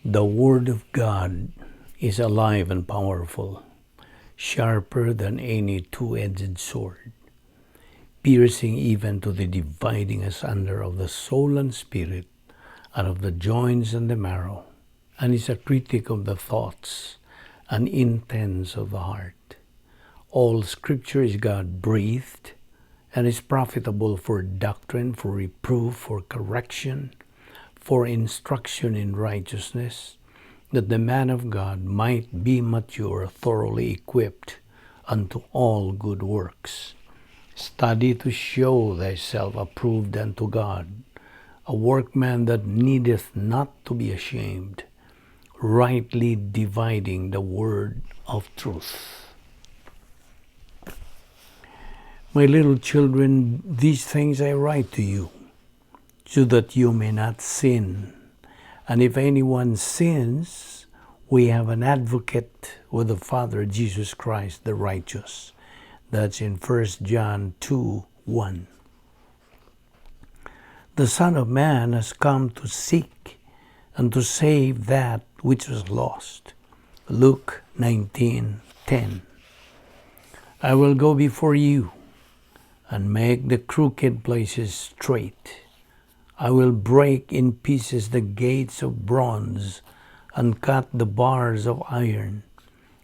The Word of God is alive and powerful, sharper than any two-edged sword, piercing even to the dividing asunder of the soul and spirit, and of the joints and the marrow, and is a critic of the thoughts and intents of the heart. All Scripture is God breathed and is profitable for doctrine, for reproof, for correction, for instruction in righteousness, that the man of God might be mature, thoroughly equipped unto all good works. Study to show thyself approved unto God, a workman that needeth not to be ashamed, rightly dividing the word of truth. My little children, these things I write to you, so that you may not sin. And if anyone sins, we have an advocate with the Father, Jesus Christ the righteous. That's in 1 John 2:1. The Son of Man has come to seek and to save that which was lost. Luke 19:10. I will go before you and make the crooked places straight. I will break in pieces the gates of bronze and cut the bars of iron.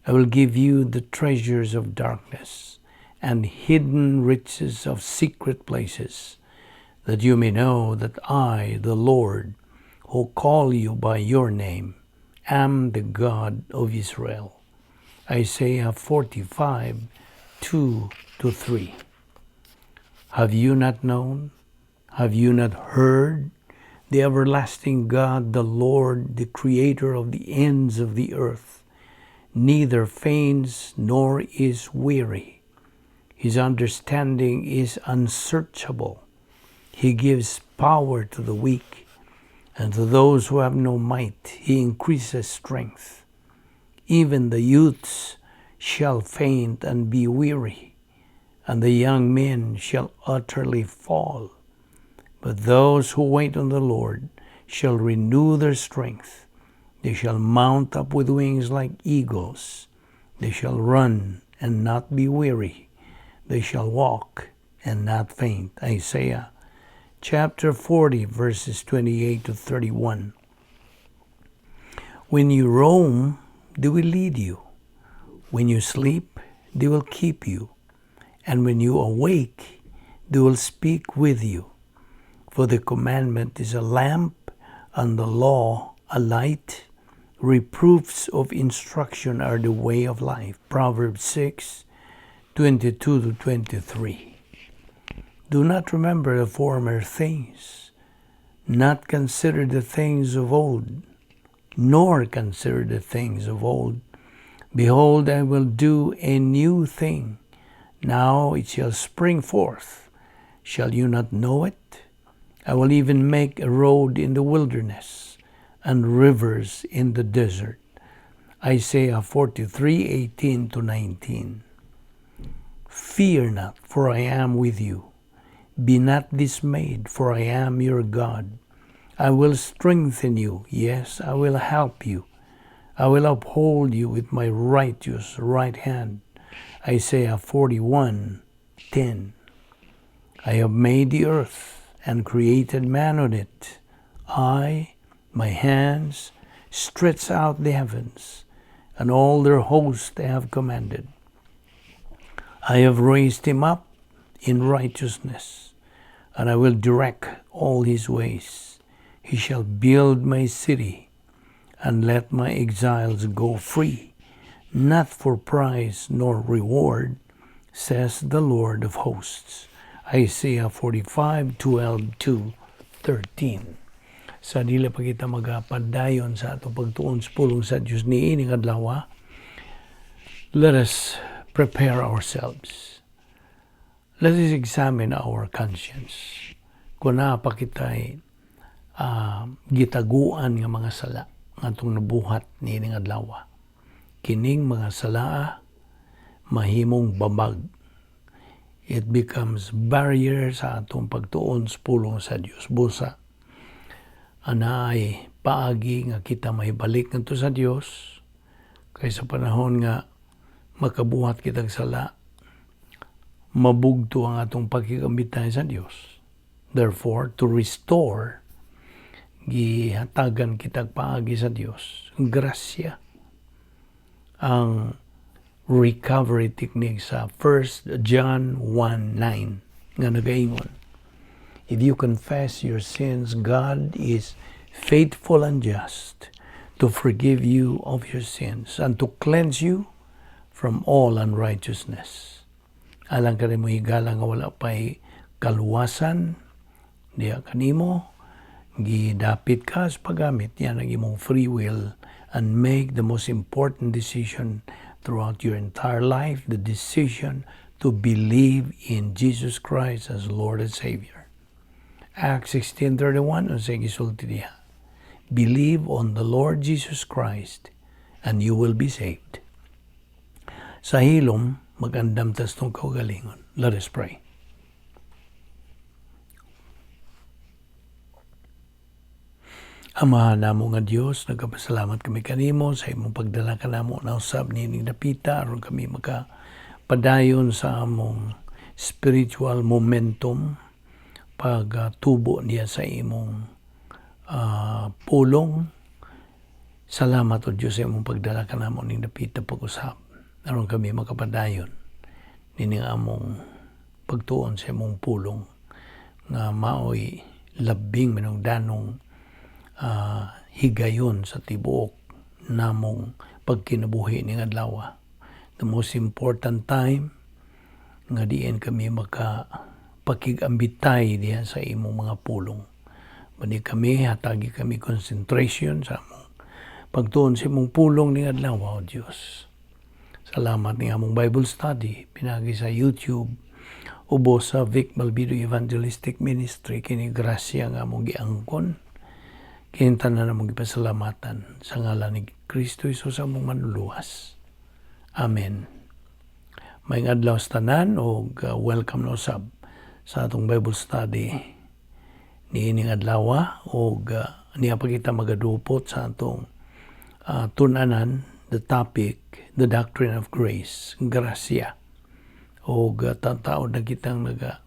I will give you the treasures of darkness and hidden riches of secret places, that you may know that I, the Lord, who call you by your name, am the God of Israel. Isaiah 45:2 to 3. Have you not known? Have you not heard? The everlasting God, the Lord, the creator of the ends of the earth, neither faints nor is weary. His understanding is unsearchable. He gives power to the weak, and to those who have no might, he increases strength. Even the youths shall faint and be weary, and the young men shall utterly fall. But those who wait on the Lord shall renew their strength. They shall mount up with wings like eagles. They shall run and not be weary. They shall walk and not faint. Isaiah chapter 40, verses 28 to 31. When you roam, they will lead you. When you sleep, they will keep you. And when you awake, they will speak with you. For the commandment is a lamp, and the law a light. Reproofs of instruction are the way of life. Proverbs 6:22 to 23. Do not remember the former things, not consider the things of old, nor consider the things of old. Behold, I will do a new thing. Now it shall spring forth. Shall you not know it? I will even make a road in the wilderness and rivers in the desert. Isaiah 43:18 to 19. Fear not, for I am with you. Be not dismayed, for I am your God. I will strengthen you. Yes, I will help you. I will uphold you with my righteous right hand. Isaiah 41:10. I have made the earth and created man on it. I, my hands, stretch out the heavens, and all their host I have commanded. I have raised him up in righteousness, and I will direct all his ways. He shall build my city and let my exiles go free, not for price nor reward, says the Lord of hosts. Isaiah 45:12 to 13. Sa dili pa kita magapadayon sa ato pagtuon sa pulong sa Dios niining adlaw, let us prepare ourselves. Let us examine our conscience. Kung naa pa kita'y gitaguan nga mga sala nga atong nabuhat niining adlaw. Kining mga sala mahimong babag. It becomes barrier sa atong pagtuon sa pulong sa Dios. Busa, anaay Paagi nga kita mahibalik ngadto sa Dios kay sa panahon nga makabuhat kitag sala, mabugto ang atong pakigambitay sa Dios. Therefore, to restore, gihatagan kitag paagi sa Dios, grasya. Ang recovery technique sa 1 John 1:9 nga nagaingon, "If you confess your sins, God is faithful and just to forgive you of your sins and to cleanse you from all unrighteousness." Alang kanimo higala nga wala pa'y kaluwasan diha kanimo, gidapit ka sa paggamit niya ng imong free will and make the most important decision throughout your entire life, the decision to believe in Jesus Christ as Lord and Savior. Acts 16:31, unsay gisulti diha? "Believe on the Lord Jesus Christ and you will be saved." Sa hilom, magandam tas tong kaugalingon. Let us pray. Amahan namo nga Dios, nagapasalamat kami kanimo sa imong pagdala kanamo na usab niining dapita aron kami maka padayon sa among spiritual momentum, pagtubo niya sa imong pulong. Salamat, O Dios, sa imong pagdala kanamo ning dapita pag-usab aron kami makapadayon nining among pagtuon sa imong pulong nga maoy labing manungdanong higayon sa tibuok namong pagkinabuhi ning adlaw. The most important time nga diin kami maka pakigambitay diha sa imong mga pulong. Bani kami, hatagi kami concentration sa among pagtuon sa imong pulong ning adlaw, O Dios. Salamat ni among Bible study pinagi sa YouTube ubos sa Vic Balbido Evangelistic Ministry. Kini grasya nga among giangkon. Kini tanan among gipasalamatan sa ngalan ni Kristo Jesus, among Manluluwas. Amen. Maayong adlaw sa tanan og welcome na usab sa atong Bible study niining adlaw og niya pa kita magadupot sa atong tun-anan, the topic, the doctrine of grace, grasya. Og tataod na kitang naga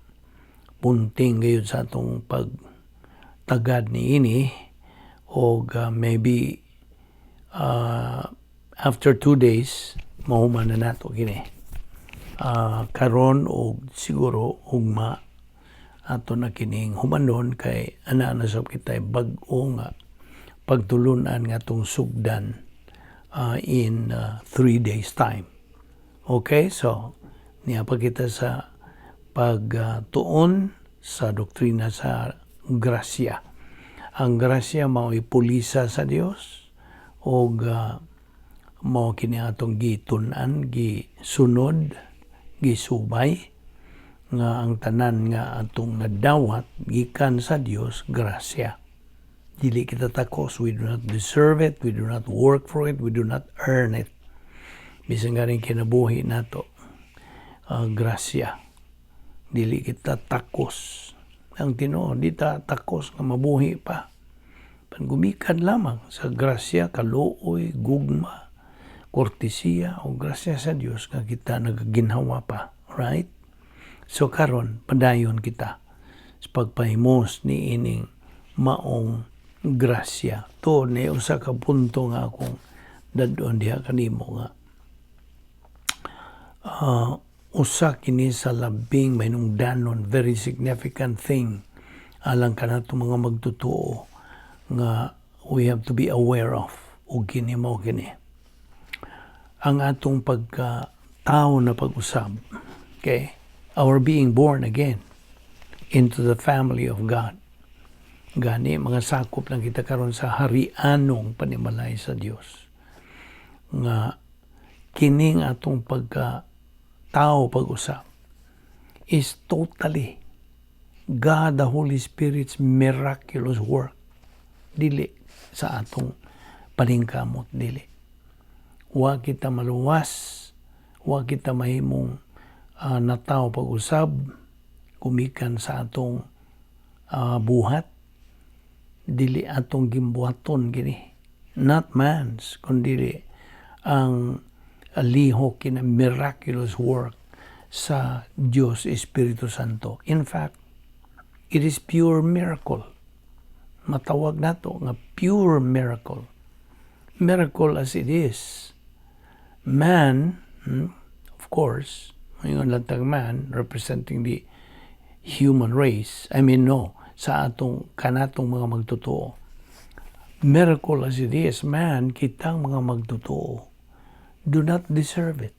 punting gayud sa atong pagtagad niini og maybe after 2 days mahuman na nato kini. Karon og siguro ugma ato na kining humanon kay ana na sab kitay bag-o nga pagtulunan nga atong sugdan in 3 days' time. Okay, so niya pa kita sa pagtuon sa doktrina sa grasya. Ang grasya mao'y pulisa sa Dios og mao kini atong gitun-an, gisunod, gisubay nga ang tanan nga atong nadawat gikan sa Dios, grasya. Dili kita takos, we do not deserve it, we do not work for it, we do not earn it. Bisan ganing kinabuhi nato, grasya. Dili kita takos. Ang tinuod, di ta takos nga mabuhi pa. Pangumikan lamang sa grasya, kaluoy, gugma, kortesiya o grasya sa Dios nga kita nagaginhawa pa. Right? So karon padayon kita sa pagpahimos ni ining maong grasya. To ni usa ka punto nga akong dad-on diha kanimo nga usa kini sa labing mahinungdanon, very significant thing alang kanato mga magtotoo nga we have to be aware of, ug kini mao kini ang atong pagka tao na pag-usab, okay, our being born again into the family of God. Gani mga sakop lang kita karon sa harianong panimalay sa Dios nga kining atong pagka tao pag-usab is totally God the Holy Spirit's miraculous work, dili sa atong paningkamot. Dili, wa kita maluwas, wa kita mahimong natawo pag-usab gumikan sa atong buhat. Dili atong gimbuhaton kini. Not man's, kundi ang lihok kina miraculous work sa Dios Espiritu Santo. In fact, it is pure miracle. Matawag nato nga pure miracle. Miracle as it is. Man, of course, ngayon lang tag man representing the human race. I mean, no, sa atong kanatong mga magtotoo. Miracle as it is, man, kitang mga magtotoo, do not deserve it.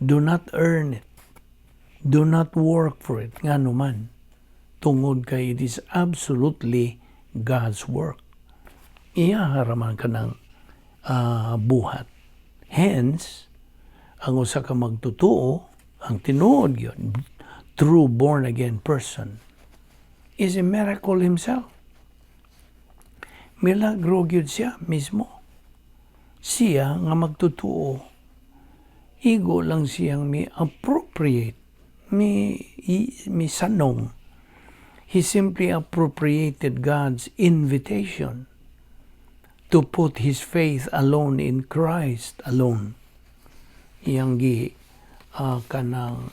Do not earn it. Do not work for it. Ngano man, tungod kay it is absolutely God's work. Iya haraman ka ng buhat. Hence, ang usa ka magtotoo, ang tinuod gyud, true born again person, is a miracle himself. Milagro gyud siya mismo. Siya nga magtotoo, igo lang siyang mi appropriate, mi sanong. He simply appropriated God's invitation to put his faith alone in Christ alone. Iyang gi kanang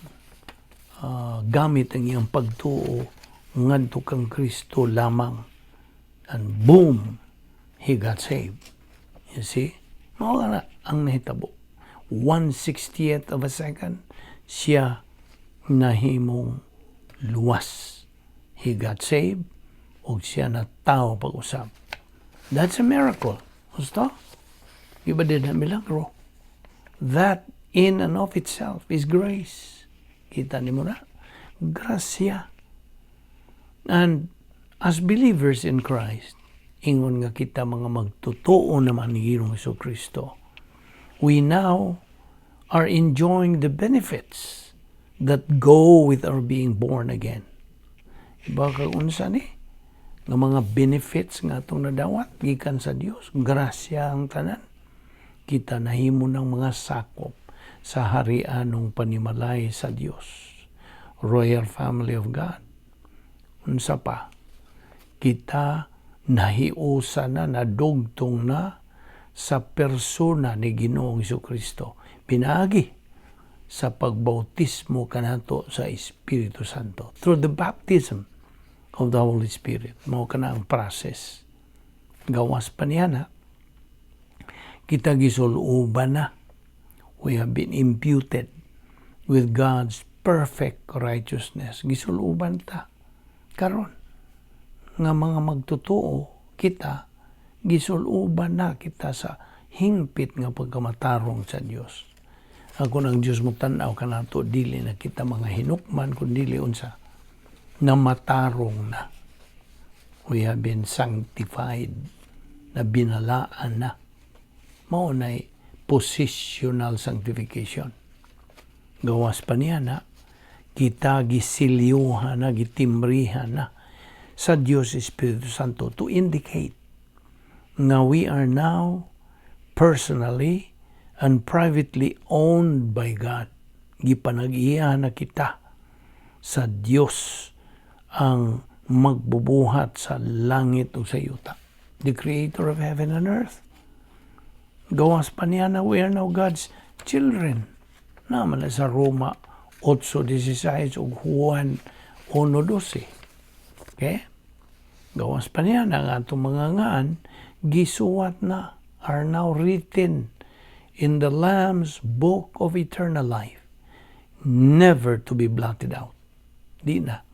gamit ang iyang pagtuo ngadto kang Kristo lamang. And boom, he got saved. You see? Mao na ang nahitabo. 1/60th of a second, siya nahimong luwas. He got saved, ug siya na tao pag-usab. That's a miracle. Gusto? Iba din na milagro. That in and of itself is grace. Kita nimo na? Grasya. And as believers in Christ, ingon nga kita mga magtotoo naman ni Ginoong Kristo, we now are enjoying the benefits that go with our being born again. Iba ka unsa ni? Nga mga benefits nga atong nadawat gikan sa Dios, grasya ang tanan. Kita nahimo ng mga sakop sa harianong panimalay sa Dios. Royal family of God. Unsa pa? Kita nahiusa na, nadugtong na sa persona ni Ginoong Kristo. Pinaagi sa pagbautismo kanato sa Espiritu Santo. Through the baptism of the Holy Spirit. Mao kana ang process. Gawas pa niya na. Kita gisuluban na. We have been imputed with God's perfect righteousness. Gisuluban ta. Karon nga mga magtotoo kita, gisuluban na kita sa hingpit nga pagkamatarong sa Dios. Ako ng Dios mo tan-aw kanato, dili na kita mga hinukman kun dili unsa na matarong na. We have been sanctified, na binalaan na. Mao nay positional sanctification. Gawas pa niya na kita gisilyuhan na, gitimbrihan na sa Dios Espiritu Santo to indicate nga we are now personally and privately owned by God. Gipanag-iya na kita sa Dios ang magbubuhat sa langit ug sa yuta. The creator of heaven and earth. Gawas pa niya na we are now God's children. Naman na sa Roma 8:16 ug Juan 1:12. Okay? Gawas pa niya na ang atong mga ngaan gisuwat na, are now written in the Lamb's book of eternal life, never to be blotted out. Di na.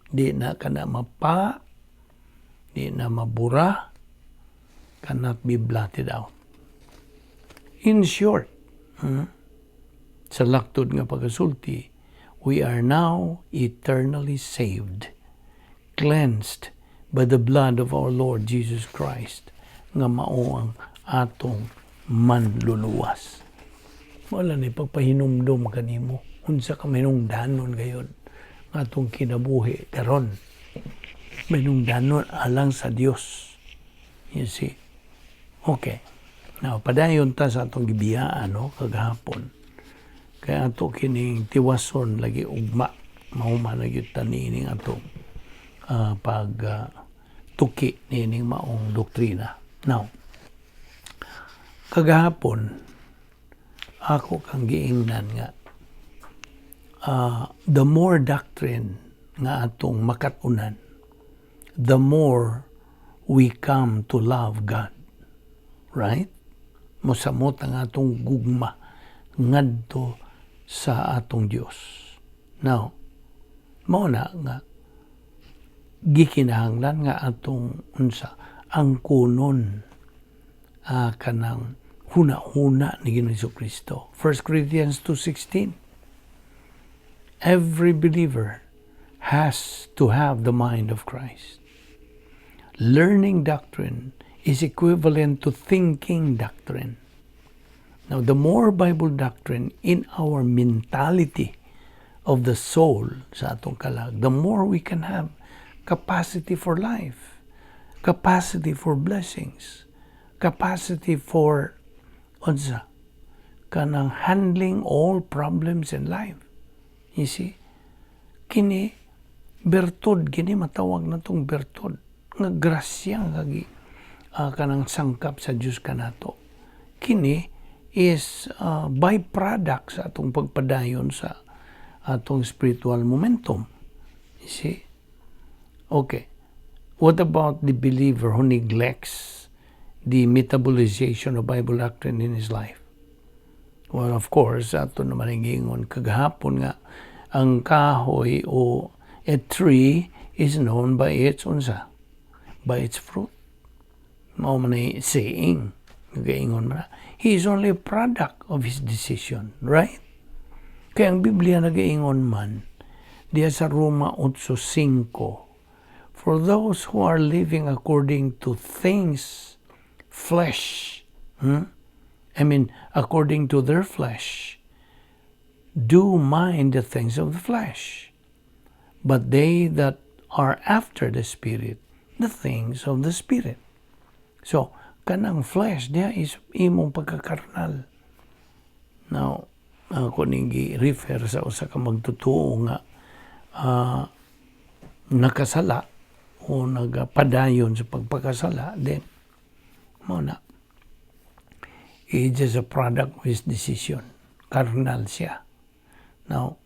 Di na kana mapa, di na mabura, cannot be blotted out. In short, sa laktod nga pagkasulti, we are now eternally saved, cleansed by the blood of our Lord Jesus Christ, nga mao ang atong manluluwas. Wala ni pagpahinumdom kanimo unsa ka mahinungdanon gayod nga atong kinabuhi karon. Mahinungdanon alang sa Dios. You see? Okay. Now, padayon ta sa atong gibiyaan, no, kagahapon. Kaya ato kining tiwason lagi ugma, mahuman na gyud ta niining atong pag Tuki niining maong doktrina. Now, kagahapon, ako kang giingnan nga the more doctrine nga atong makatunan, the more we come to love God. Right? Mosamot ang atong gugma ngadto sa atong Dios. Now, mao na nga gikinahanglan nga atong unsa ang kunon kanang huna-huna ni Ginoong Kristo. 1 Corinthians 2:16. Every believer has to have the mind of Christ. Learning doctrine is equivalent to thinking doctrine. Now, the more Bible doctrine in our mentality of the soul sa atong kalag, the more we can have capacity for life, capacity for blessings, capacity for unsa kanang handling all problems in life. You see? Kini bertud, kini matawag na tong bertud nga grasya nga gi kanang sangkap sa Dios kanato. Kini is byproduct sa atong pagpadayon sa atong spiritual momentum. You see? Okay. What about the believer who neglects the metabolization of Bible doctrine in his life? Well, of course, ato naman ang giingon kagahapon nga ang kahoy o a tree is known by its unsa? By its fruit. Mao man ay saying. Nagaingon man na. He is only a product of his decision, right? Kaya ang Biblia nagaingon man diya sa Roma 8:5, "For those who are living according to things flesh," I mean, according to their flesh, "do mind the things of the flesh. But they that are after the Spirit, the things of the Spirit." So, kanang flesh diya is imong pagkakarnal. Now, ako ning gi-refer sa usa ka magtotoo nga nakasala o nagapadayon sa pagpakasala, then mao na. He is just a product of his decision. Karnal siya. Now,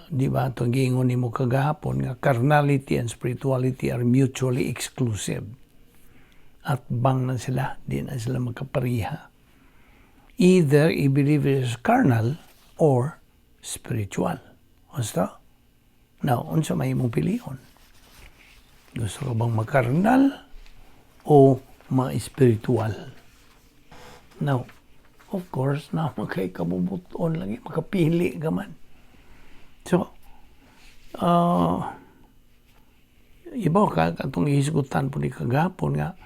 di ba itong giingon nimo kagahapon nga carnality and spirituality are mutually exclusive? At bang na sila, di na sila magkapariha. Either a believer is carnal or spiritual. Basta? Now, unsa may imong pilion? Gusto ka bang makarnal o ma-spiritual? Now, of course, na makay kabubuton lagi, makapili ka man. So, ibaw ka, atong ihisgutan po ni kagahapon nga,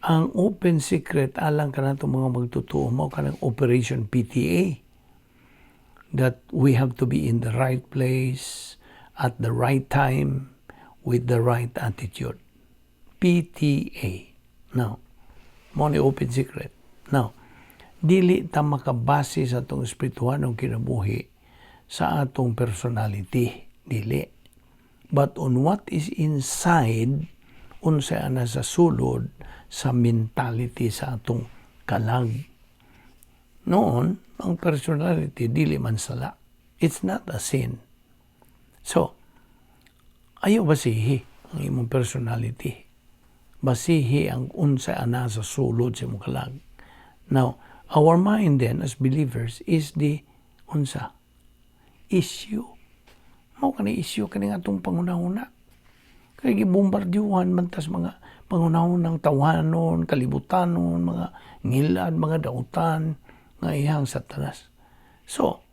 ang open secret alang kanato mga magtotoo mao kanang Operation PTA, that we have to be in the right place at the right time with the right attitude. PTA. Now, mao ni open secret. Now, dili ta makabase sa atong espirituhanong kinabuhi sa atong personality. Dili. But on what is inside, unsa ana sa sulod sa mentality sa atong kalag. Noon, ang personality dili man sala. It's not a sin. So, ayaw basihi ang imong personality. Basihi ang unsa ana sa sulod sa imong kalag. Now, our mind then as believers is the unsa issue. Mao kani issue kani atong panghunahuna. Kay gibombardyuhan man tas mga panghunahunang tawhanon, kalibutanon, mga ngilad, mga dautan nga iyang Satanas. So,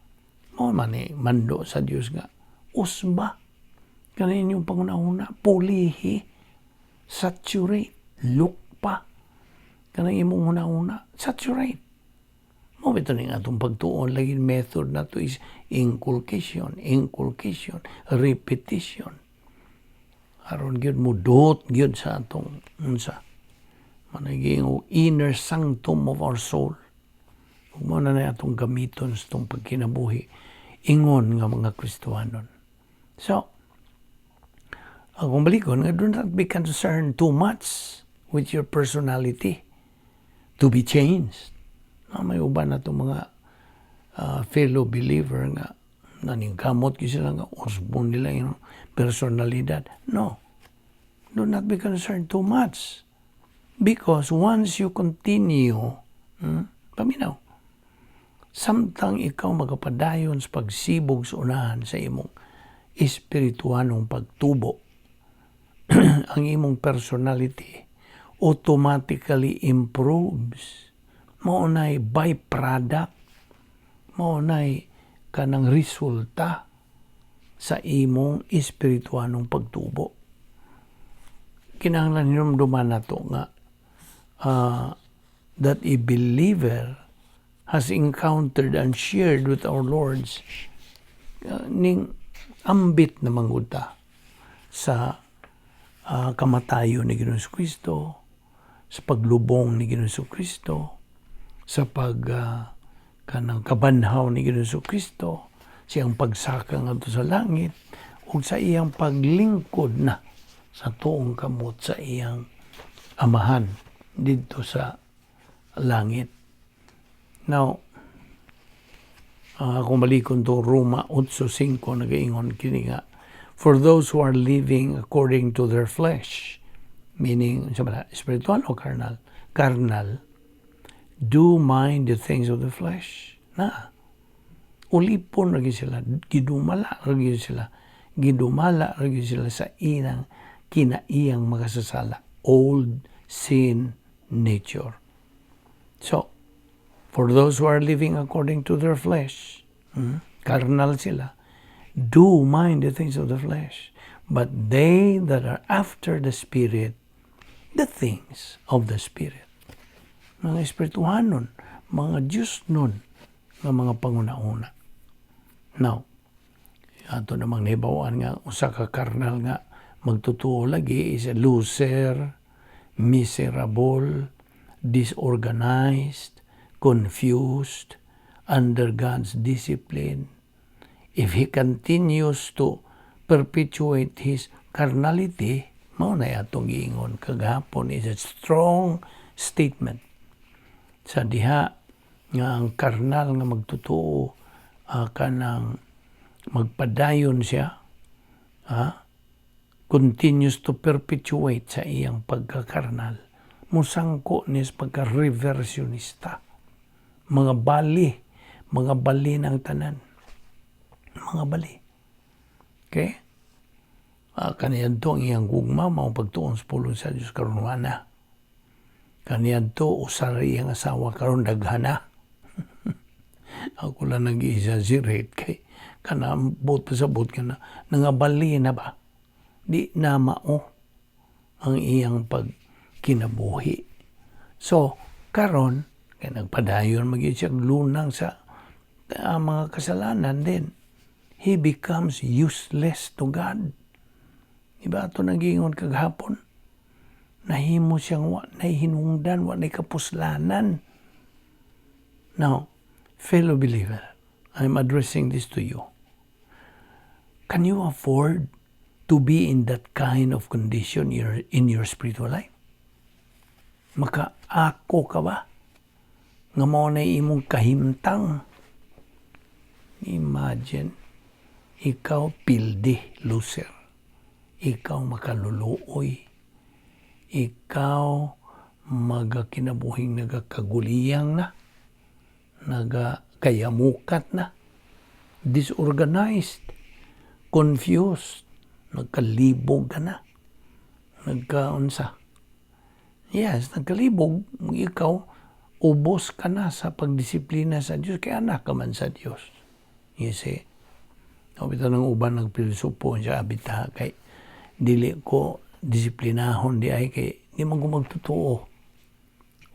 mao man ni mando sa Dios nga usba kani inyong panghunahuna, pulihi, saturate, lukpa kanang imong hunahuna, saturate. Mao bitaw ning atong pagtuon lagi, method nato is inculcation, inculcation, repetition. Aron gyud muduot gyud sa atong unsa managing inner sanctum of our soul. Ug mao na na atong gamiton sa atong pagkinabuhi ingon nga mga Kristohanon. So, Akong balikon nga, do not be concerned too much with your personality to be changed. No, may uban na itong mga fellow believer nga naningkamot gyud sila nga usbon nila yung personalidad. No. Do not be concerned too much. Because once you continue, paminaw, samtang ikaw magapadayon sa pagsibog sa unahan sa imong espirituanong pagtubo, ang imong personality automatically improves. Mao nay byproduct, mao nay kanang resulta sa imong espirituanong pagtubo. Kinahanglan hinumduman nato nga that a believer has encountered and shared with our Lord's ning ambit na manguta sa kamatayon ni Ginoong Kristo, sa paglubong ni Ginoong Kristo, sa pag kanang kabanhaw ni Ginoong Kristo, siyang pagsaka ngadto sa langit, ug sa iyang paglingkod na sa tuong kamot sa iyang Amahan didto sa langit. Now, kung balikon to Roma 8:5, nagaingon kini nga, "For those who are living according to their flesh," meaning sa spiritual o carnal, carnal, "do mind the things of the flesh." Na, ulipon ra sila, gidumala ra sila, gidumala ra sila sa ilang kinaiyang makasasala, old sin nature. So, for those who are living according to their flesh, carnal sila, do mind the things of the flesh. But they that are after the Spirit, the things of the Spirit. Mga espirituhanon, mga Diyos nun, nga mga panguna-una. Now, ato namang nahibaw-an nga usa ka karnal nga magtutuo lagi is a loser, miserable, disorganized, confused, under God's discipline. If he continues to perpetuate his carnality, mao na atong giingon kagahapon is a strong statement sa diha nga ang karnal nga magtutuo, kanang magpadayon siya, continues to perpetuate sa iyang pagkakarnal, musangko ni sa pagka-reversionista. Mga bali, mga bali ng tanan, mga bali, okay. Kaniadto ang iyang gugma mao pagtuon sa pulong sa Dios, karon wa na. Kaniadto usa ra iyang asawa, karon daghan na. Ako lang nag-exaggerate kay kana buot pasabot kana nangabali na ba, di na mao ang iyang pagkinabuhi. So karon kay nagpadayon magyud siya lunang sa mga kasalanan din, he becomes useless to God. Diba ato nagingon kagahapon? Nahimo siyang wa nay hinungdan, wa nay kapuslanan. Now, fellow believer, I'm addressing this to you. Can you afford to be in that kind of condition in your spiritual life? Makaako ka ba nga mao na imong kahimtang? Imagine, ikaw pildi, loser. Ikaw makaluluoy. Ikaw magakinabuhing nagakaguliyang na. Nagakayamukat na. Disorganized. Confused. Nagkalibog ka na. Nagkaunsa. Yes, nagkalibog. Ikaw, ubos ka na sa pagdisiplina sa Diyos. Kaya anak ka man sa Diyos. You see? O bitaw ng uban nagpilosopo siya abita kay dili ko disiplinahon di ay kay di man ko magtotoo.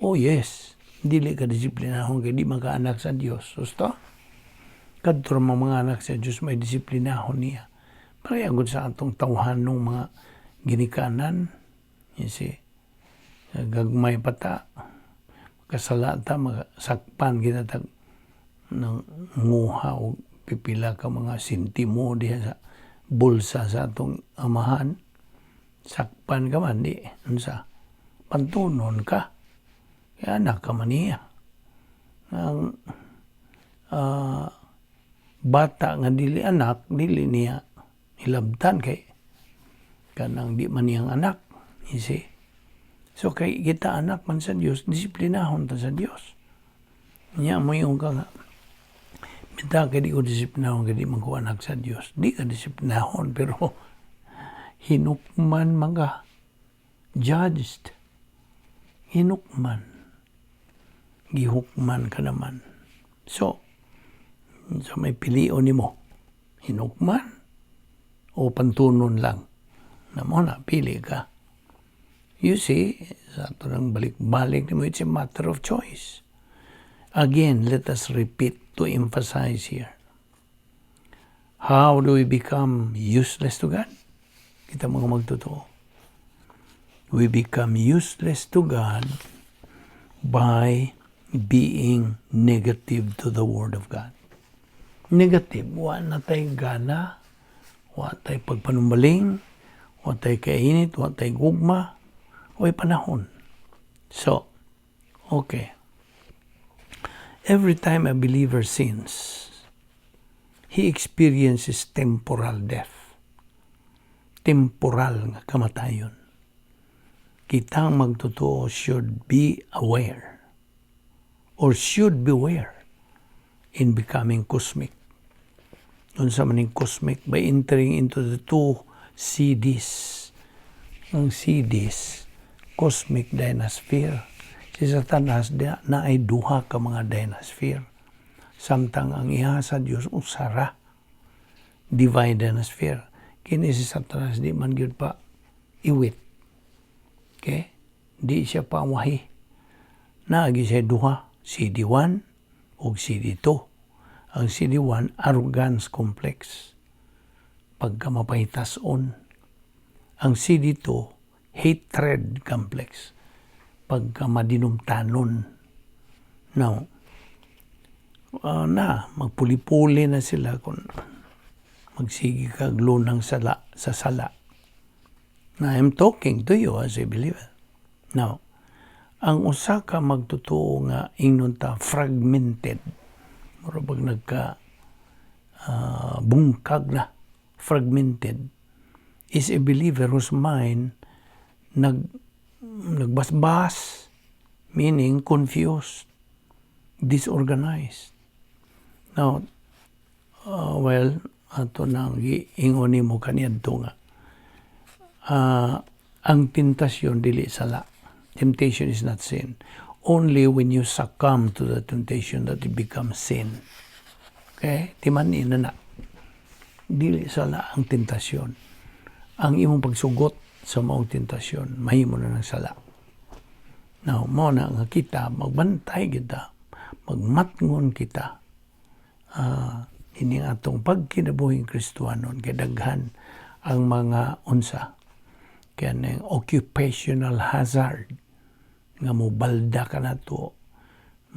Oh yes, dili ka disiplinahon kay di man ka anak sa Dios. Gusto? Kadto ra mga anak sa Dios may disiplinahon niya. Pareha gud sa atong tawhanong mga ginikanan. You see? Gagmay pa ta. Kasala ta, masakpan kita tag ng nguha o pipila ka mga sentimo diha sa bulsa sa atong amahan. Sakpan ka man, di, unsa, pantunon ka. Kaya anak ka man niya. Ang bata nga dili anak, dili niya hilabtan kay kanang di man niyang anak. You see? So kay kita anak man sa Dios, disiplinahon ta sa Dios. Nya mo yung ka nga, bitaw kay di ko disiplinahon kay di man ko anak sa Dios. Di ka disiplinahon, pero hinukman man ka. Judged. Hinukman. Gihukman ka naman. So, sa may pilion nimo, hinukman o pantunon lang. Na mo na, pili ka. You see, sa ato nang balik-balik nimo, it's a matter of choice. Again, let us repeat to emphasize here. How do we become useless to God? Kita mga magtotoo. We become useless to God by being negative to the Word of God. Negative, wa na tay gana, wa tay pagpanumbaling, wa tay kainit, wa tay gugma, way panahon. So, okay. Every time a believer sins, he experiences temporal death. Temporal nga kamatayon. Kitang magtotoo should be aware or should beware in becoming cosmic. Unsa man ning cosmic? By entering into the two CDs. Ang CDs, cosmic dynasphere. Si Satanas na ay duha ka mga dynasphere. Samtang ang iha sa Dios usa ra, divine dynasphere. Kini si Satanas di man gyud pa iwit. Okay? Di siya pa wahi. Naagi siya duha, CD1 ug CD2. Ang CD1, arrogance complex. Pagka mapahitason. Ang CD2, hatred complex. Pagka madinumtanon. Now, na, magpuli-puli na sila kung magsige kag lunang sala, sa sala. Now, I'm talking to you as a believer. Now, ang usa ka magtotoo nga ingnon ta fragmented, mura bag nagka bungkag na, fragmented, is a believer whose mind nagbasbas, meaning confused, disorganized. Now, well, ato nang giingon nimo kaniadto nga ang tentasyon dili sala. Temptation is not sin. Only when you succumb to the temptation that it becomes sin. Okay? Timan-i na na. Dili sala ang tentasyon. Ang imong pagsugot sa maong tentasyon, mahimo na ng sala. Now, mo na nga kita, magbantay kita, magmatngon kita, ini atong pagkinabuhing Kristohanon, kay daghan ang mga unsa, kaya ning occupational hazard nga mo balda ka na to,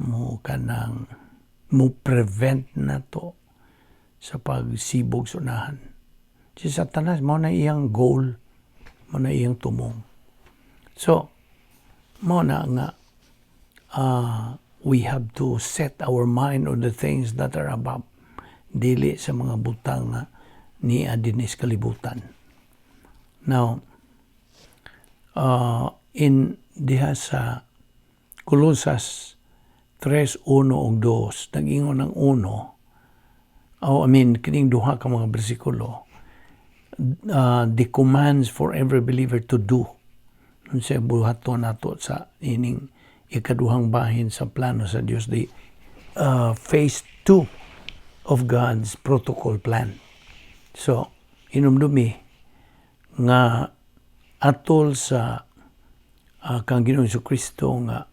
mo kanang mo prevent na to sa pagsibog sa unahan. Si Satanas, mo na iyang goal, mo na iyang tumong. So, mo na nga we have to set our mind on the things that are above, dili sa mga butang nga niya dinis kalibutan. Now, in diha sa Colosas 3:1 ug 2, nag-ingon ang uno, oh, I mean, kining duha ka mga bersikulo, the commands for every believer to do. Unsay buhaton nato sa ining ikaduhang bahin sa plano sa Dios, the phase 2 of God's protocol plan. So, hinumdumi nga atol sa kang Ginoong Kristo nga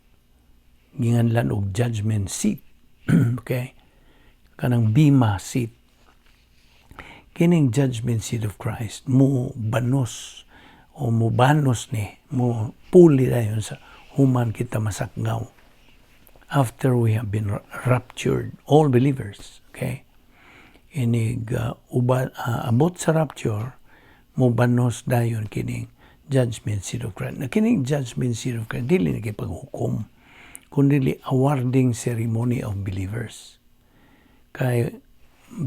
ginganlan og judgment seat. Okay? Kanang bema seat. Kining judgment seat of Christ mo banos o mo banos ni mo puli dayon sa human kita masakgaw after we have been raptured, all believers, okay? Inig uba, abot sa rapture, mo banos dayon kining Judgment seat of Christ. Na kining judgment seat of Christ, dili na kay paghukom, kundi awarding ceremony of believers. Kay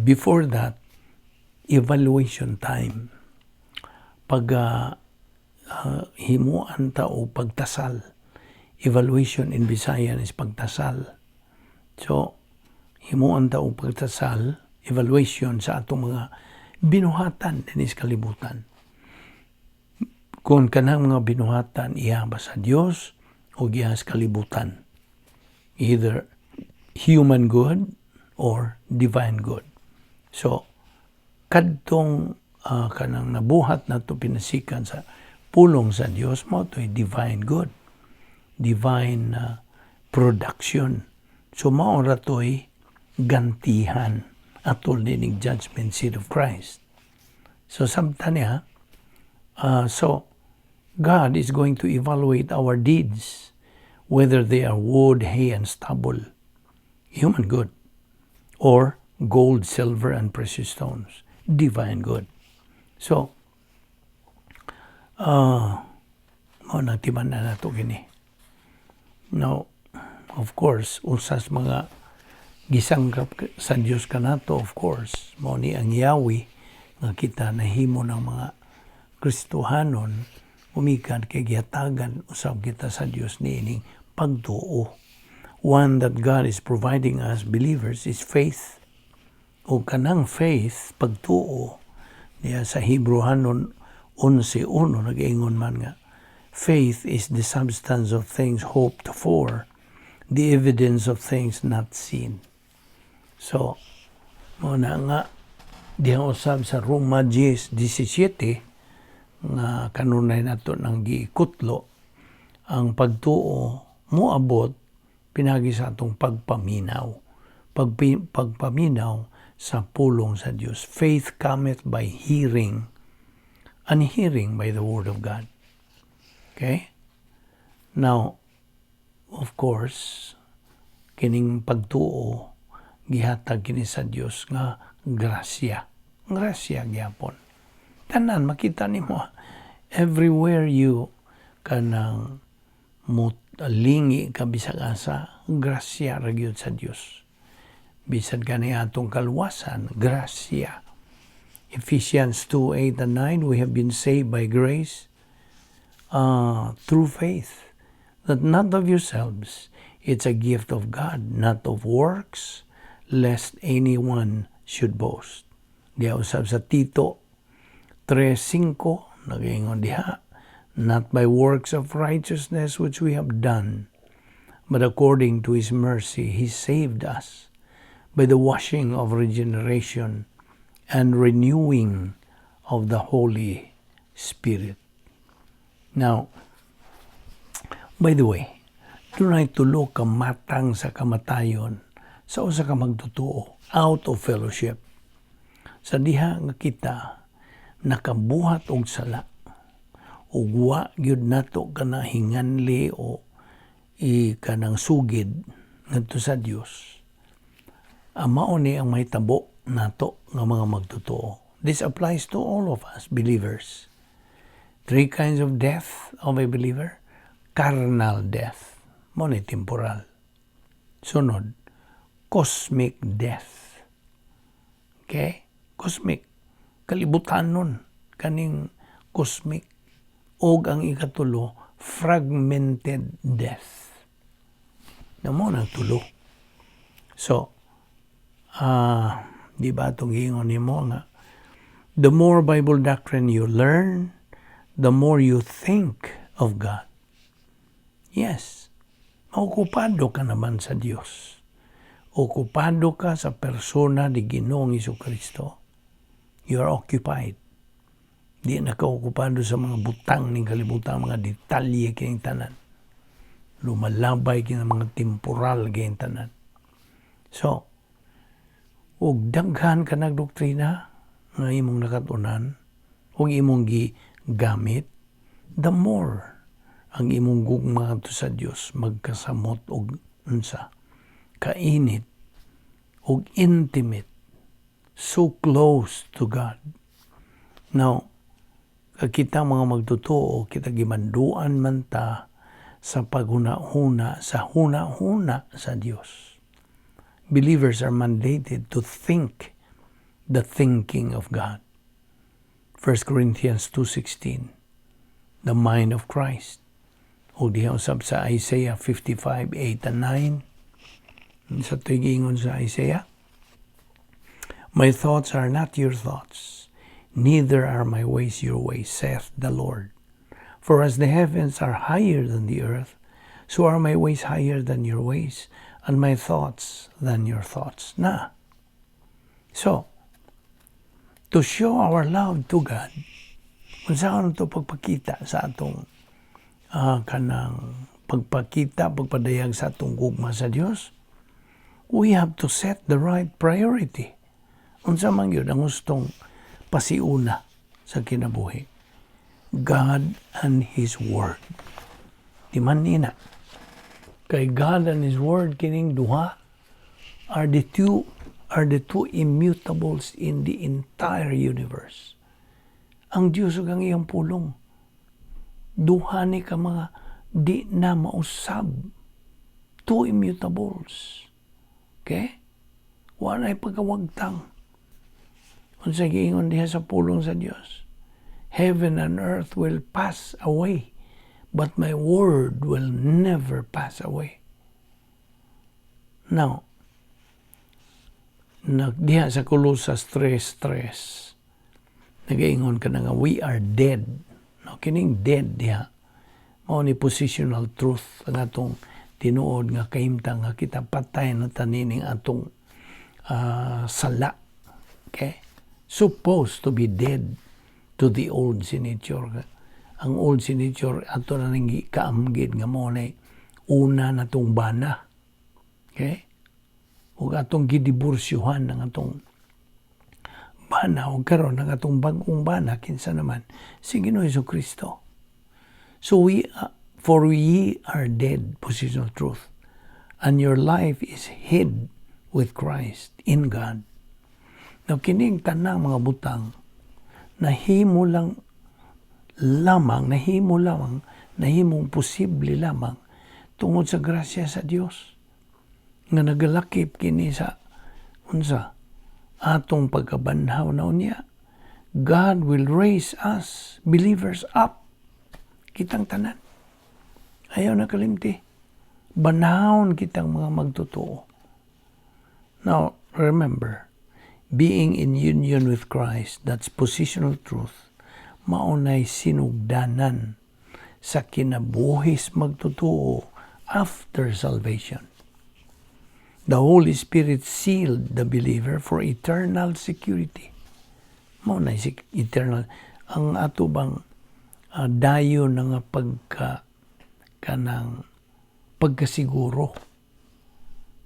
before that, evaluation time. Pag himuan ta o pagtasal. Evaluation in Visayan is pagtasal. So, himuan ta o pagtasal, evaluation sa atong mga binuhatan dinhi sa kalibutan. Kung kanang mga binuhatan iya ba sa Dios o giha sa kalibutan. Either human good or divine good. So, kadtong kanang nabuhat nato pinasikan sa pulong sa Dios mo to'y divine good. Divine production. So mao ra to'y gantihan atol nining judgment seat of Christ. So samtang niya, so God is going to evaluate our deeds, whether they are wood, hay, and stubble, human good, or gold, silver, and precious stones, divine good. So, mao nang timan na nato kini. Now, of course, usas mga gisangkap sa Dios kanato, of course, mao ni ang yawi nga kita nahimo ng mga Kristohanon umikan kay gihatagan usab kita sa Dios niining pagtuo. One that God is providing us believers is faith. O kanang faith, pagtuo, niya sa Hebreohanon 11.1 nag-ingon man nga, faith is the substance of things hoped for, the evidence of things not seen. So, mao na nga, diha usab sa Roma 10:17 nga kanunay nato nang giikutlo, ang pagtuo moabot pinagi sa atong pagpaminaw. Pagpaminaw sa pulong sa Dios. Faith cometh by hearing, and hearing by the word of God. Okay? Now, of course, kining pagtuo gihatag kini sa Dios nga grasya. Grasya gyapon. Tanan makita nimo everywhere you kanang mo lingi ka bisag asa, grasya ra gyud sa Dios. Bisan kani atong kaluwasan, grasya. Ephesians 2:8 and 9, we have been saved by grace through faith, that not of yourselves, it's a gift of God, not of works, lest anyone should boast. Diha usab sa Tito 3.5, nagaingon diha, not by works of righteousness which we have done, but according to His mercy, He saved us by the washing of regeneration and renewing of the Holy Spirit. Now, by the way, dunay tulo ka matang sa kamatayon sa usa ka magtotoo out of fellowship. Sa diha nga kita nakabuhat og sala ug wa gyud nato kana hinganli o i kanang sugid ngadto sa Dios. Ang mao ni ang mahitabo nato nga mga magtotoo. This applies to all of us believers. Three kinds of death of a believer. Carnal death, mao ni temporal. Sunod, cosmic death. Okay? Cosmic. Kalibutanon. Kaning cosmic. Og ang ikatulo, fragmented death. Na mao nang tulo. So, di ba itong giingon nimo nga the more Bible doctrine you learn, the more you think of God. Yes, maokupado ka naman sa Dios. Okupado ka sa persona ni Ginoong Kristo. You are occupied. Di na ka okupado sa mga butang ning kalibutan, mga detalye kining tanan. Lumalabay kini mga temporal kining tanan. So, ug daghan ka nagdoktrina nga imong nakatunan ug imong gigamit, the more ang imong gugma to sa Dios magkasamot og unsa kainit og intimate, so close to God. Now, Kag kita mga magtotoo, kita gimanduan man ta sa paghuna-huna sa huna-huna sa Dios. Believers are mandated to think the thinking of God. 1 Corinthians 2:16, the mind of Christ. O diha usab sa Isaiah 55:8 and 9. Sa giingon sa Isaiah, "My thoughts are not your thoughts, neither are my ways your ways, saith the Lord. For as the heavens are higher than the earth, so are my ways higher than your ways, and my thoughts than your thoughts." Na. So, to show our love to God, unsaon to pagpakita sa atong kanang pagpakita, pagpadayag sa atong gugma sa Dios, we have to set the right priority. Unsa man gyud ang gustong pasiuna sa kinabuhi? God and His Word. Di man nina. Kay God and His Word, kining duha are the two immutables in the entire universe. Ang Diyos ug ang iyang pulong. Duha ni ka mga di na mausab. Two immutables. Okay? Walay pagkawagtang. Unsa giingon diha sa pulong sa Dios? "Heaven and earth will pass away, but my word will never pass away." Now, diha sa Colosas 3:3, nagaingon ka na nga we are dead. No, kining dead diha, mao ni positional truth ang atong tinuod nga kahimtang nga kita patay na ta niining atong sala. Okay? Supposed to be dead to the old sin nature. Ang old sin nature ato na nang kaamgid nga mao na una natong bana. Okay? Ug atong gidiborsyuhan ang atong bana ug karon ang atong bag-ong bana, kinsa naman? Si Ginoo Kristo. So we for ye are dead, positional truth, and your life is hid with Christ in God. Now kining tanang mga butang nahimo lamang, nahimong posible lamang tungod sa grasya sa Dios nga nagalakip kini sa unsa? Atong pagkabanhaw na unya. God will raise us believers up, kitang tanan. Ayaw na kalimti, banhawon kitang mga magtotoo. Now remember, being in union with Christ, that's positional truth, maunay sinugdanan sa kinabuhis magtotoo after salvation. The Holy Spirit sealed the believer for eternal security. Mao na si eternal ang ato bang dayon na nga pagka kanang pagkasiguro,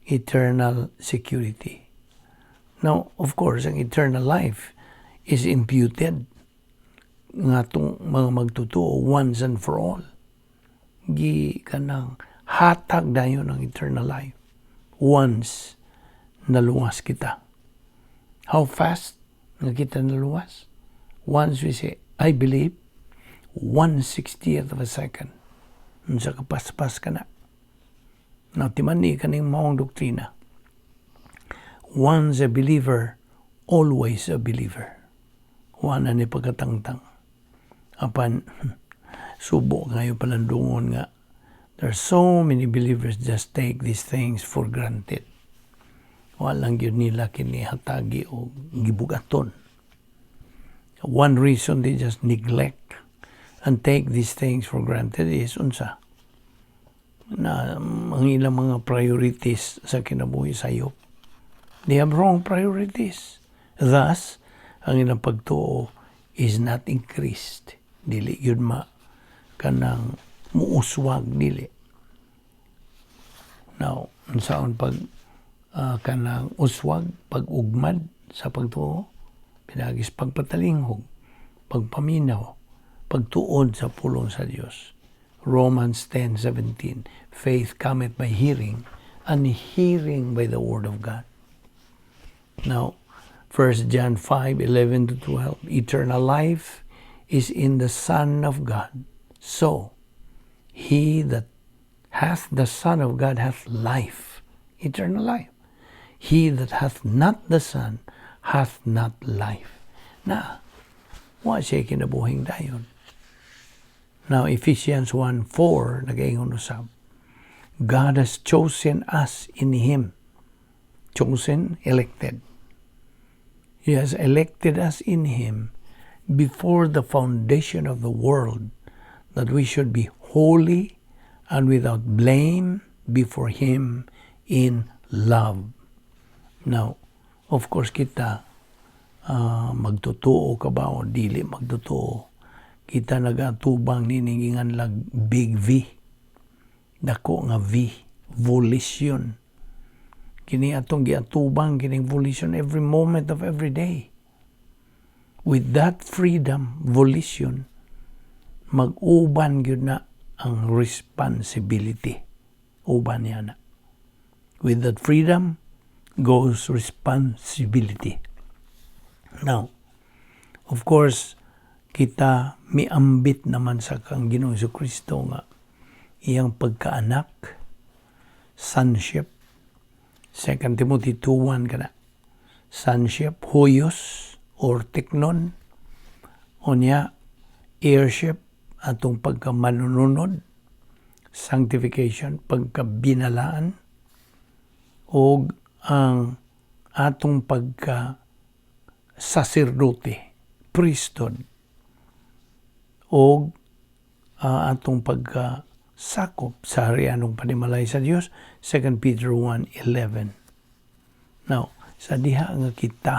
eternal security. Now, of course, ang eternal life is imputed nga atong mga magtotoo once and for all. Gi kanang hatag dayon ang eternal life once naluwas kita. How fast nga kita naluwas? Once we say, "I believe," 1/60th of a second. Unsa ka paspas ka na. Now, timan-i kaning maong doktrina. Once a believer, always a believer. Wala ni pagkatangtang. Apan, subo ngayon palandungon nga there are so many believers just take these things for granted. Walang gyud nila kini hatagi o gibugaton. One reason they just neglect and take these things for granted is unsa? Na ang ilang mga priorities sa kinabuhi sayop. They have wrong priorities. Thus, ang ilang pagtuo is not increased. Dili yun ma kanang muuswag, dili. Now, unsaon pag kanang uswag, pag-ugmad sa pagtuo? Pinaagis pagpatalinghog, pagpaminaw, pagtuod sa pulong sa Dios. Romans 10:17, "Faith cometh by hearing, and hearing by the word of God." Now, 1 John 5:11 to 12, "Eternal life is in the Son of God. So, he that hath the Son of God hath life, eternal life. He that hath not the Son hath not life. Na, wa siya kinabuhing dayon. Now, Ephesians 1:4, nagaingon usab, God has chosen us in Him. Chosen, elected. He has elected us in Him before the foundation of the world, that we should be holy and without blame before Him in love. Now, of course kita, magtotoo ka ba o dili magtotoo, kita nagatubang nining ginganlag big V, dako nga V, volition. Kini atong giatubang kining volition every moment of every day. With that freedom, volition, mag-uban gyud na ang responsibility. Uban niya na. With that freedom goes responsibility. Now, of course, kita miambit naman sa kang Ginoong Kristo nga iyang pagkaanak, sonship, 2 Timothy 2:1 kana, sonship, huios or teknon, unya, heirship, atong pagkamanununod, sanctification, pagkabinalaan, og ang atong pagka sacerdote, priesthood, og atong pagka sakop sa harianong panimalay sa Dios, 2 Peter 1:11. Now, sa diha nga kita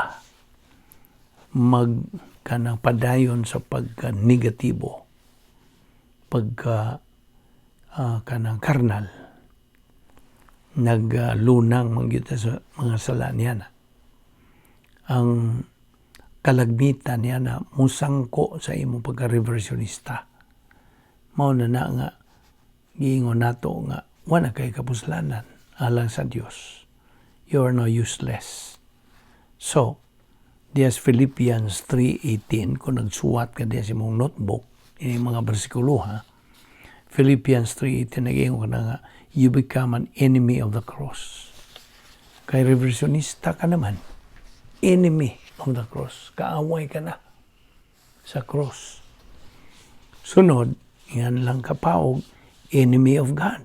mag kanang padayon sa pagka negatibo, pagka kanang karnal, naglunang man gyud sa mga sala niya na. Ang kalagmitan niya na musangko sa imong pagka-reversionista. Mao na na nga giingon nato nga wala kay kapuslanan alang sa Dios. You are now useless. So, diya sa Philippians 3:18, kung nagsuwat ka diya sa imong notebook, ini mga bersikulo ha, Philippians 3:18, nag-ingon ka na nga, you become an enemy of the cross. Kay reversionista ka naman, enemy of the cross. Kaaway ka na sa cross. Sunod, yan lang kapaog, enemy of God.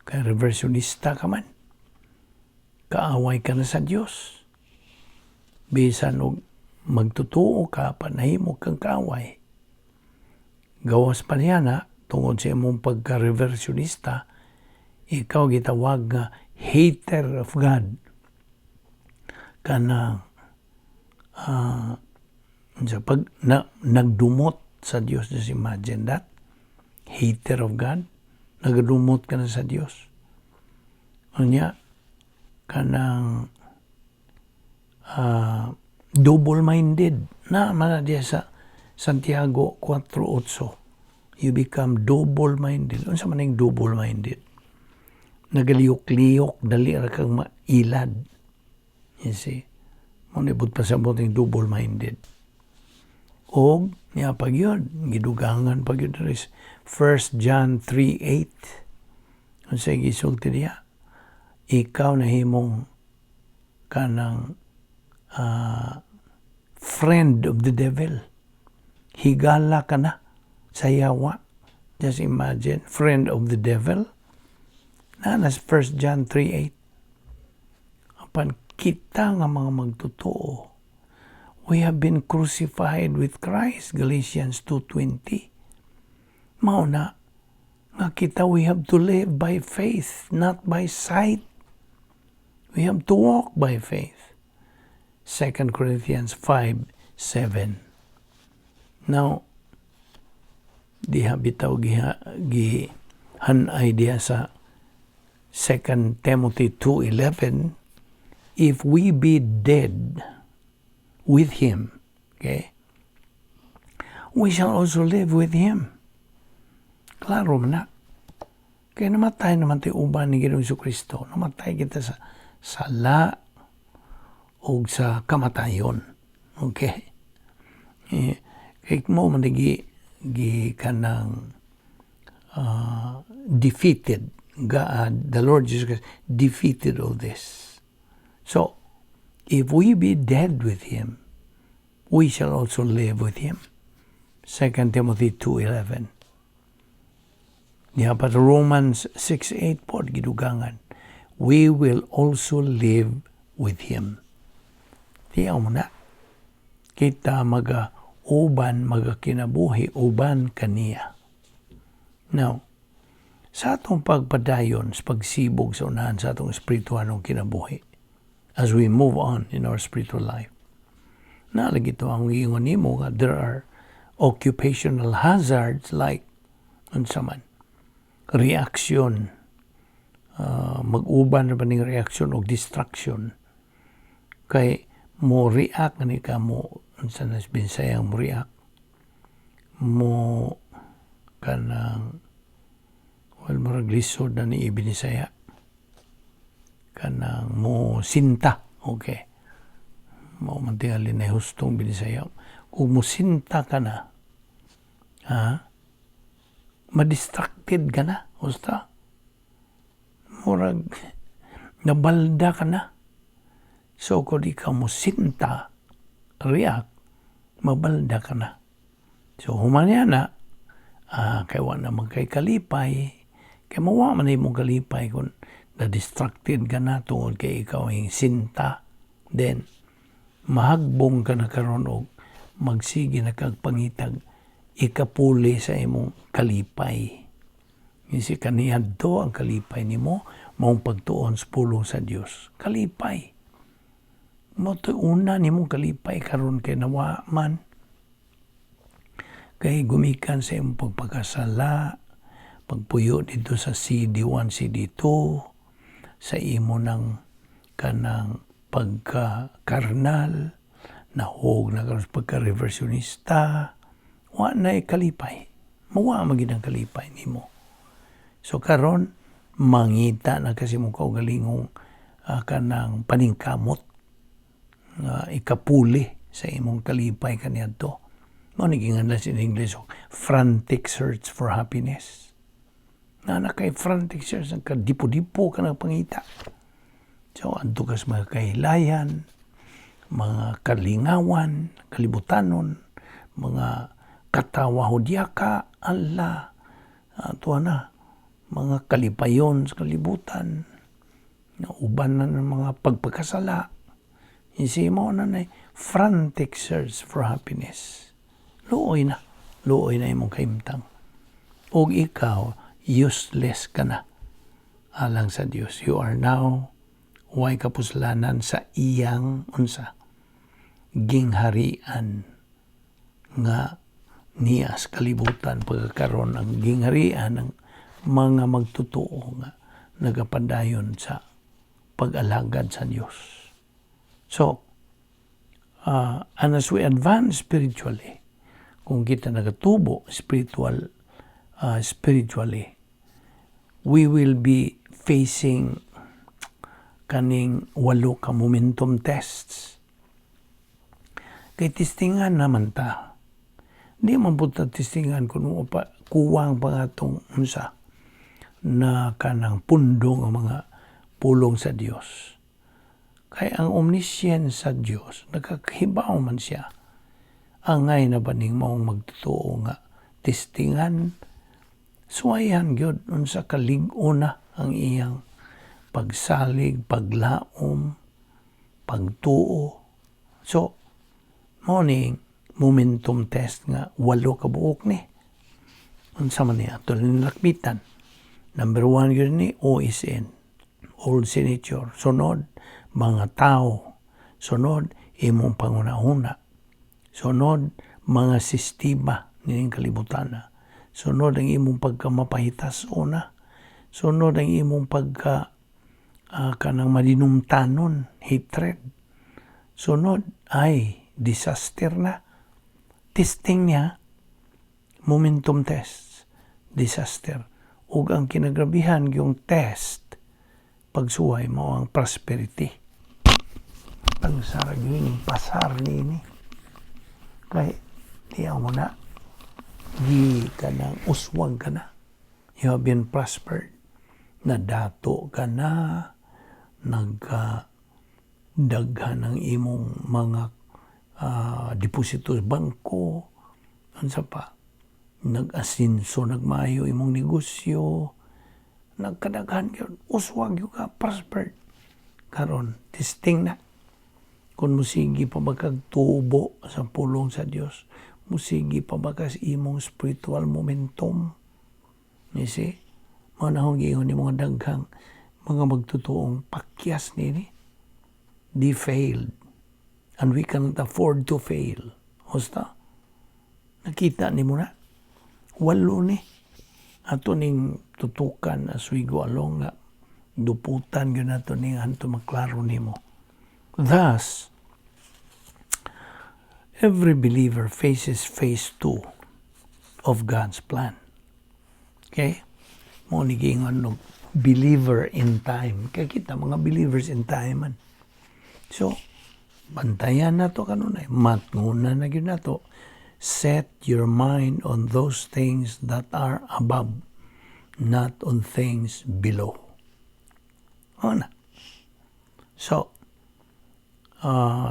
Kay reversionista ka man. Kaaway ka na sa Dios. Bisan og magtutuo ka, panahimo kang kaaway. Gawas pa niya na, tungod sa imong pagka-reversionista, ikaw gitawag nga hater of God. Kanang sa pag na, nagdumot sa Dios. Just imagine that. Hater of God. Nagdumot ka na sa Dios. Unya, kanang double-minded na man diya sa Santiago 4:8. You become double-minded. Unsa man ning double-minded? Nagaliyok-liyok, dali ra kang mailad. You see? Mao ni pa sa ning double-minded. Og niya pag yun, gidugangan pag yun is 1 John 3:8. Unsay gisulti diya? Ikaw nahimong kanang friend of the devil. Higala ka na sa yawa. Just imagine, friend of the devil. Na nas 1 John 3:8. Apan kita nga mga magtotoo, we have been crucified with Christ, Galatians 2:20. Mao na nga kita, we have to live by faith, not by sight. We have to walk by faith. 2 Corinthians 5:7. Now, diha bitaw giha gi hanay diha sa 2 Timothy 2:11, if we be dead with him, okay, we shall also live with him. Klaro man na. Kaya namatay naman tayo uban ni Ginoong Kristo. Namatay kita sa sala o sa kamatayon. Okay? Eh, Kay mao man gi gi kanang defeated God, the Lord Jesus Christ defeated all this. So, if we be dead with Him, we shall also live with Him. 2 Timothy 2:11. Niya pa Romans 6:8 pod gidugangan. We will also live with Him. Tiyaw mo na. Kita maga uban, maga kinabuhi uban kaniya. Now, sa atong pagpadayon sa pagsibog sa unahan sa atong espirituhanong kinabuhi, as we move on in our spiritual life, nalagi to ang giingon nimo nga there are occupational hazards like unsa man reaction, mag-uban na ba ning reaction og distraction, kay mo react ni ka mo, unsa na Bisayang mo react, mo kanang, well, murag lisod na ni ibinisaya, kanang mo sinta. Okay, mao man tingali na hustong Binisaya. Kung mo sinta ka na, ha, madistracted ka na, usta murag nabalda ka na. So kung ikaw mo sinta, react, mabalda ka na. So human na, kay wa naman kay kalipay, kay mawa man imong kalipay kung na-distracted ka na tungod kay ikaw ang sinta, then mahagbong ka na karon og magsige na kag pangitag ikapuli sa imong kalipay. Kasi kaniadto ang kalipay nimo maong pagtuon sa pulong sa Dios. Kalipay. Mao to una nimong kalipay karon kay nawa man. Kay gumikan sa imong pagpakasala, pagpuyo dito sa CD1, CD2, sa imo ng kanang pagka-karnal, nahog na karon sa pagka-reversionista, wa na kalipay. Mawa man gid ang kalipay nimo. So karon mangita na kasi mo kaugalingong kanang paningkamot nga ikapuli sa imong kalipay kaniadto. Mao ni ginganlan sa English frantic search for happiness. Na na kay frantic search, kadipo-dipo ka ng pangita. So adto ka sa mga kahilayan, mga kalingawan, kalibutanon, mga katawa-hudyaka, ala, ato na, mga kalipayon sa kalibutan, na uban na ng mga pagpagkasala. Hindi mo na na frantic search for happiness. Luoy na. Luoy na imong kahimtang. Og ikaw, useless ka na alang sa Dios. You are now way kapuslanan sa iyang unsa gingharian nga niya sa kalibutan, pagkakaroon ang gingharian ng mga magtotoo nga nagapadayon sa pag-alagad sa Dios. So, and as we advance spiritually, kung kita nagatubo spiritually, we will be facing kaning walo ka momentum tests. Kay testingan naman ta. Di man po ta testingan kung pa, kuwang pa nga itong unsa na kanang pundong ang mga pulong sa Dios. Kay ang omniscience sa Dios, nakakahibaw man siya. Angay na ba ning maong magtotoo nga testingan, suwayan gyud unsa kalig-on na ang iyang pagsalig, paglaom, pagtuo. So, mao ning momentum test nga walo ka buok ni. Unsa man niya ato nilakbitan. Number 1 gyud ni OSN, old sin nature. Sunod, mga tao. Sunod, imong pangunahuna. Sunod, mga sistema nining kalibutan. Sunod ang imong pagkamapahitas una. Sunod ang imong pagka kanang madinumtanon, hatred. Sunod ay disaster na. Testing niya, momentum test, disaster. Ug ang kinagrabihan yung test, pagsuway mo ang prosperity. Pangsara gyud pasar niini. Kay Diya mo na gi kanang uswag ka na. You have been prospered. Nadato ka na, nagka daghan ang imong mga deposito sa bangko, unsa pa, nag-asinso, nagmayo imong negosyo, nagkadaghan gyud, uswag gyud ka, prospered. Karon, testing na. Kung musigi pa ba kag tubo sa pulong sa Dios, musigi pa ba ka sa imong spiritual momentum? You see? Mao na akong giingon ni mga daghang mga magtutuong pakyas nini. They failed. And we cannot afford to fail. Husta? Nakita nimo na? Walo ni. Ato ning tutukan as we go along nga duputan gyud nato ning hanto maklaro nimo. Thus, every believer faces phase 2 of God's plan. Okay? Mao ni giingon og believer in time. Kay kita mga believers in time man. So, bantayan nato kanunay. Matngunan na gyud nato. Set your mind on those things that are above, not on things below. O na. So,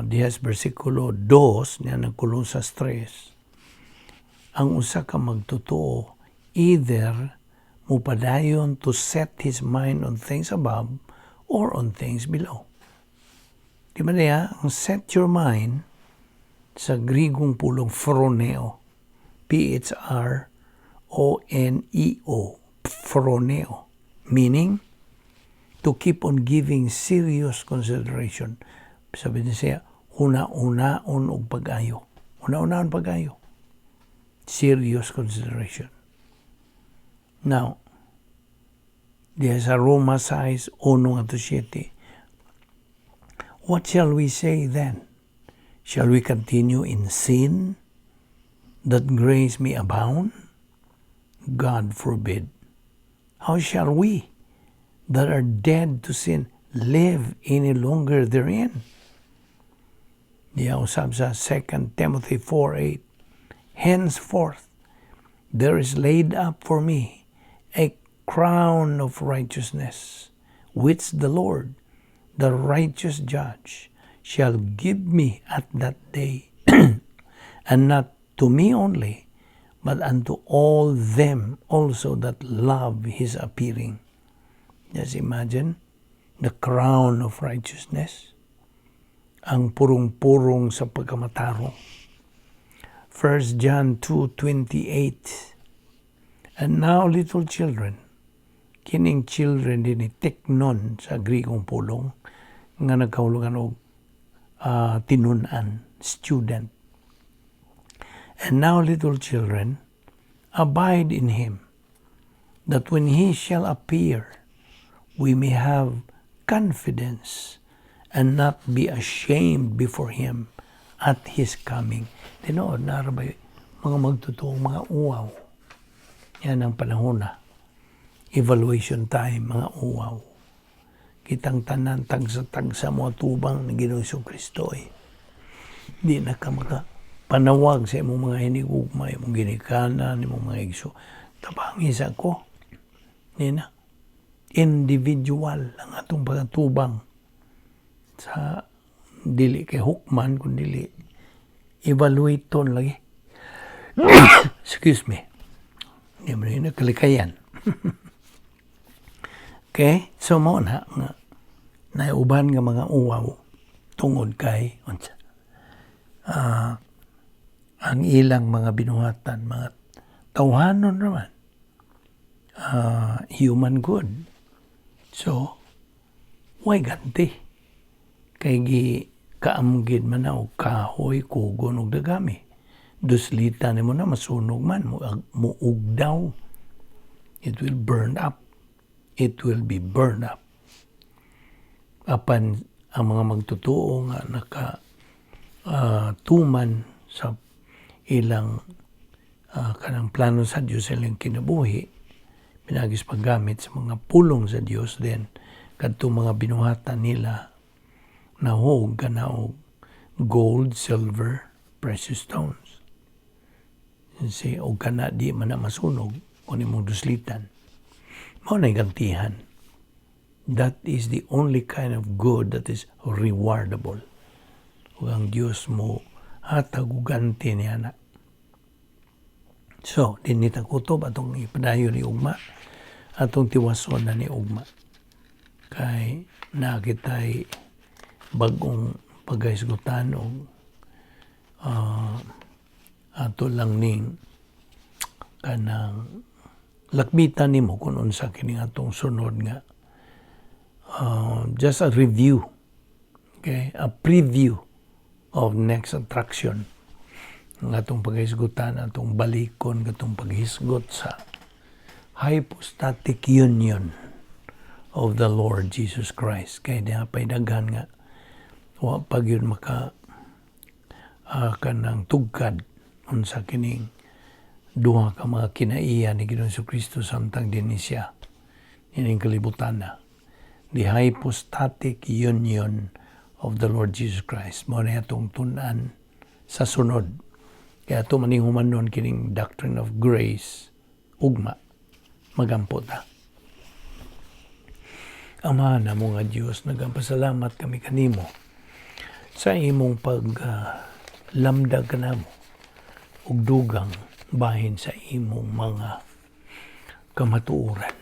diha sa versikulo 2 niya ng Kolosas 3, ang usa ka magtotoo either mupadayon to set his mind on things above or on things below. Di ba niya, ang "set your mind" sa Grigong pulong phroneo, phroneo, phroneo, meaning to keep on giving serious consideration. Sabi niya siya, huna-hunaon og pag-ayo. Huna-hunaon pag-ayo. Serious consideration. Now, diya sa Roma 6, 1 ngadto 7. What shall we say then? Shall we continue in sin that grace may abound? God forbid. How shall we that are dead to sin live any longer therein? Diya usab sa 2 Timothy 4:8. Henceforth, there is laid up for me a crown of righteousness, which the Lord, the righteous judge, shall give me at that day, and not to me only, but unto all them also that love his appearing. Just imagine the crown of righteousness, ang purong-purong sa pagkamatarong. 1 John 2:28. And now, little children, kining "children" din teknon sa Grikong pulong nga nagkahulugan og tinun-an, student. And now, little children, abide in him, that when he shall appear, we may have confidence and not be ashamed before him at his coming. Tinuod na ba mga magtutuong mga uwaw? Yan ang panahon na. Evaluation time, mga uwaw. Kitang tanan, tagsa-tagsa mo atubang ng Ginoong Kristo eh. Di na ka maka panawag sa imong mga hinigugma, imong ginikanan, imong mga igso. Tabangi sa ko. Di na. Individual ang atong pagtubang sa dili kay hukman kun dili evaluate ton lagi. Excuse me. Hindi mo rin nakalikayan. Okay? So mao na nga naiuban nga mga uwaw tungod kay unsa ang ilang mga binuhatan, mga tawhanon naman, human good. So why ganti kay gi kaamgid man na og kahoy, kugon og dagami, duslita nimo na, masunog man, muugdaw. It will burn up, it will be burned up. Apan ang mga magtotoo nga naka tuman sa ilang kanang plano sa Dios sa ilang kinabuhi pinaagi sa paggamit sa mga pulong sa Dios, then kadto mga binuhatan nila nahog kana og gold, silver, precious stones. Si og kana di man na masunog kung imong duslitan. Mao na gantihan. That is the only kind of good that is rewardable. Ug ang Dios mo hatag og ganti niya na. So, dinhi ta kutob, atong ipadayon ni ugma, atong tiwason na ni ugma. Kay naa kitay bag-ong pagkahisgutan og ato lang ning kanang lakbitan nimo kung unsa kini atong sunod nga just a review, okay, a preview of next attraction ang atong paghisgutan, atong balikon katong paghisgot sa hypostatic union of the Lord Jesus Christ, kay diha pay daghan nga wa pa gyud maka kanang tugkad unsa kining duha ka mga kinaiya ni Ginoong Kristo samtang dinhi siya ining kalibutan na, the hypostatic union of the Lord Jesus Christ. Mao na atong tun-an sa sunod, kaya ato maning humanon kining doctrine of grace ugma. Magampo ta. Ama namo nga Dios, nagapasalamat kami kanimo sa imong pag lamdag kanamo ug dugang bahin sa imong mga kamatuoran.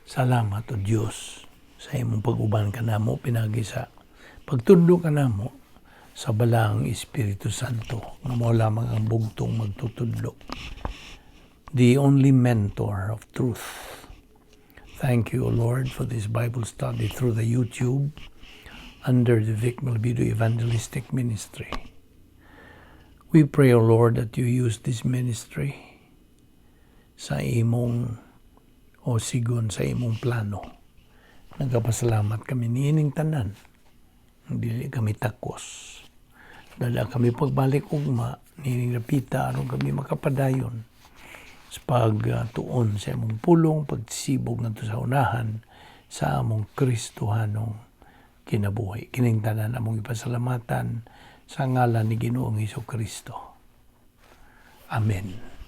Salamat, O Dios, sa imong pag-uban kanamo pinagi sa pagtudlo kanamo sa Balaang Espiritu Santo nga mao lamang ang bugtong magtutudlo. The only mentor of truth. Thank you, O Lord, for this Bible study through the YouTube under the Vic Malvido Evangelistic Ministry. We pray, O Lord, that you use this ministry sa imong o sigon sa imong plano. Nagapasalamat kami niining tanan. Dili kami takos. Dala kami pagbalik ugma, niining napita aron kami makapadayon sa pagtuon sa imong pulong, pagsibog ngadto sa unahan sa among Kristohanong kinabuhi. Kining tanan among ipasalamatan sa ngalan ni Ginoong Hesus Kristo. Amen.